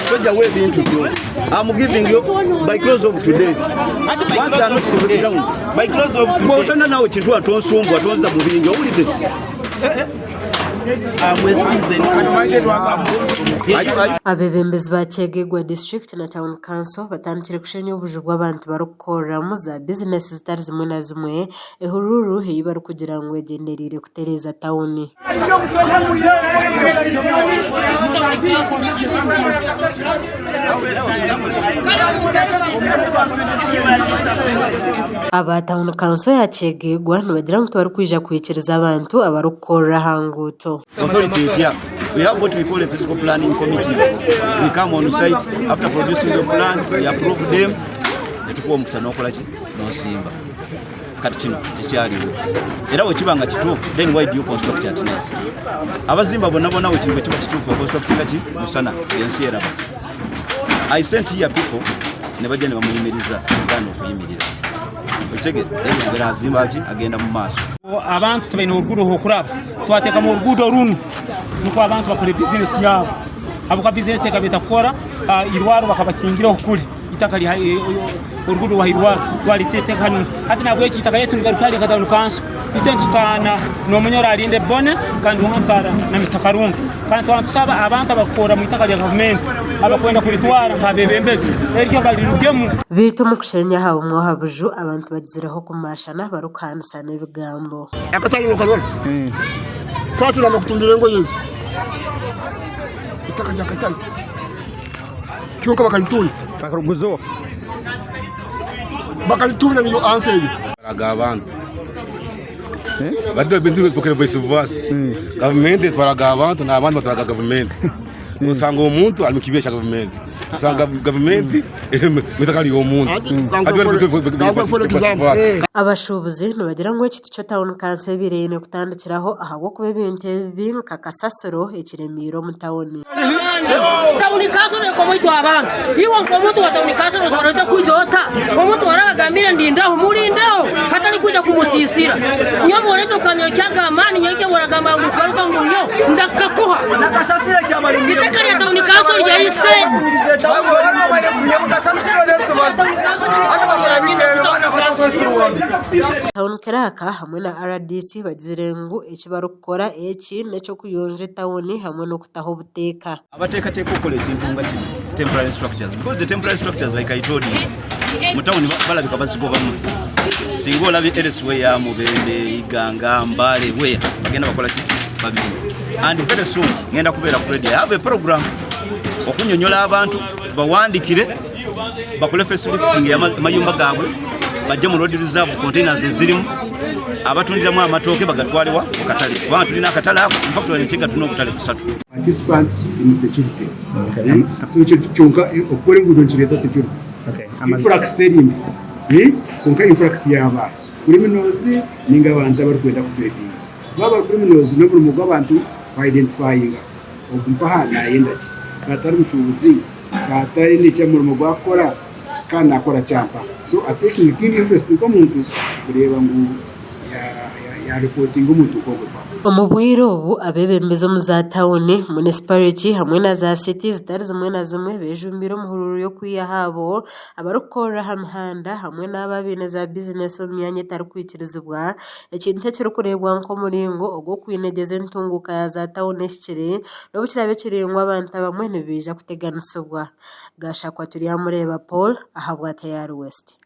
Tojjawo ebintu byo. I'm giving you by close of today. Once they are not to the ground. By close of Gwe otonna naawe kintu wano tonsumbwa tonza mu bingi owulidde? I'm a season. Are you- Abeebembezi ba Kyegegwa disiturikiti na tauni kanso batandikire kushenya obuju bw'abantu barikukoreramu za bizinesi zitari zimwe na zimwe ehururu ei barikugira ngu egyendereire kutereeza tauni. Aba tauni kanso ya Kyegegwa nibagira ngu tibarikwija kwikiriza abantu abarikukorera aha nguuto. Authority etya? We have what we call a physical planning committee. We come on site after producing the plan, we approve them, netukuwa omukisa n'okola ki? N'osimba. Kati kino tekyaliwo. Era bwe kiba nga kituufu, then why do you construct at night? Abazimba bonna bonna bwe kiba kituufu baconstructinga ki? Musana, ensi eraba. I sent here people ne bajja ne bamuyimiriza, gaana okuyimirira. Okitegedde? Era azimba ki? Agenda mu maaso. Abantu tibaine oruguudo h'okuraba, twateekamu oruguudo runu nukwo abantu bakole bizinesi yaabo habwokuba bizinesi ekaba etakukora, irwarro bakabakingireho kuli itaka oruguudo rwa ha irwarro twaliteeka hanu. Hati nahabweki itaka lyaitu nirigaruka hali nka tawuni kanso, itwe nitutaana n'omunyoro alinde Bbone kandi nitutaana na Mister Karunga. Kandi twaba nitusaba abantu abarikukorra omu itaka rya gavumenti abakwenda kuritwara nk'abebembezi eryo barirugemu. Beitu omu kushenya aha bumwe aha buju abantu bagizireho okumaashana barikuhaanisana ebigambo. Akatare nokarora twasirama kutundira engoye ezo itaka rya katare kyonka bakaritunda. Bakariguza oha? Bakaritunda niyo ansa eryo. Aga abantu badu ebintu bifukire vice versa gavumenti etwaraga abantu n'abantu batwaraga gavumenti osanga omuntu ari mu kibiina kya gavumenti osanga gavumenti eri mu itaka ry'omuntu hati ebintu bifukire vice versa. Abashuubuzi nibagira ngu eki tikyo tauni kanso ebaire eine kutandikiraho ahabw'okuba ebintu ebibi nka kasasiro ekiremeire omu tauni. Tauni kanso nekoma itwe abantu. Iwe nk'omuntu wa tauni kanso nosobora ota kwija ota omuntu arabagambira ndindaho mulindeho hatali kwija kumusisira. Nyowe bworaija okanyolekyaga amaani nyenkya bworagamba ngu garuka ngu nyowe ndakakuha. Itaka lya tauni kanso lya ise. Tauni kiraaka hamwe na RDC bagizire ngu eki barikukora eki n'eky'okuyonja etauni hamwe n'okutaho obuteeka. Abateekateeka okukora ekintu nga kino temporary structures because the temporary structures like I told you mu town balabika bazigobamu singa olabye elsewhere Mubende, Iganga, Mbale where bagenda bakola ki babiri and very soon ngenda kubeera ku radio I have a program okunyonyola abantu bawandikire bakole facelifting y'amayumba gaabwe bajje mu road reserve containers ezirimu abatundiramu amatooke bagatwalewa mu katale kubanga tulina akatale ako infact wano ekiga tulina obutale busatu. Participants in security. Okay. So ekyo kyonka okukora enguudo nikireeta security. Okay. Influx teri mbi. Eh? Kwonka influx yaaba criminals ninga abantu abarikwenda kutredinga. Baaba bari criminals n'omurimo gw'abantu ku identifyinga ogu mpaha nayenda ki? Ka atari mushuubuzi, ka ataine ky'omurimo ogu arikukora, ka naakora kyampa. So a taking keen interest nk'omuntu kureeba ngu ya reportinga omuntu nk'ogwo mpaho. Omu bwire obu, abeebembezi omu za tauni, munisipariti hamwe na za siti zitari zimwe na zimwe beejumbiire omu hururu y'okwihaho abo abarikukorera aha mihanda hamwe n'abo abaine za bizinesi omu myanya etarikwikirizibwa, ekintu ekirikureebwa nk'omuringo ogw'okwinegyeza entunguuka ya za tauni ehikire n'obu kiraabe kiri ngu abantu abamwe nibaija kuteganisibwa. Gashakwa Turyamureeba Paul ahabwa Tayari West.